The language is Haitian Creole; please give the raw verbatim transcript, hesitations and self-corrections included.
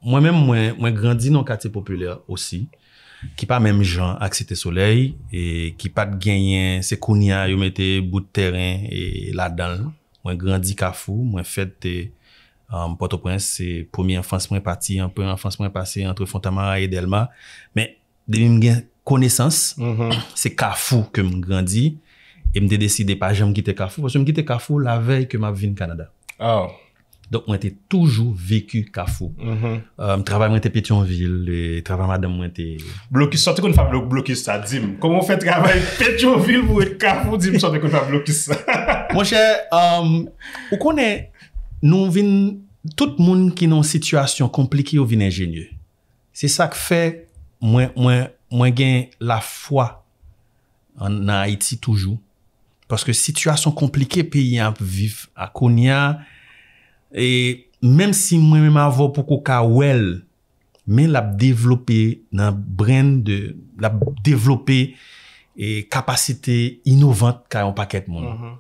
Mwen menm, mwen, mwen grandi nan katye popilè osi, ki pa menm jan ak Site Solèy, e ki pa t genyen, se kounye a yo mete bout tèren e ladan l. Mwen grandi Kafou, mwen fèt e, um, Pòtoprens, se premye anfans mwen pati, an premye anfans mwen pase antre Fontamara e Dèlma. Men, depi m gen konesans, se Kafou ke m grandi, e m te deside pa janm kite Kafou, paske m kite Kafou lavèy ke m ap vin Kanada. Oh. Donk, mwen te toujou veki Kafou. Um, travay mwen te Petyonvil, e travay madanm mwen te Blokis, sa w te konn fè blokis sa, di m. Kòman w fè travay Petyonvil pou ret Kafou, di m sa w te konn fè blokis sa. Monchè, um, ou konnen, nou vin, tout moun ki nan yon sitiyasyon konplike, yo vin enjenye. Se sa k fè mwen, mwen, mwen gen lafwa an, nan Ayiti toujou. Paske sitiyasyon konplike peyi a ap viv a kounye a, e menm si mwen menm avè w poko ka wè l, men l ap devlope nan brain de, l ap devlope e kapasite inovant kay yon pakèt moun.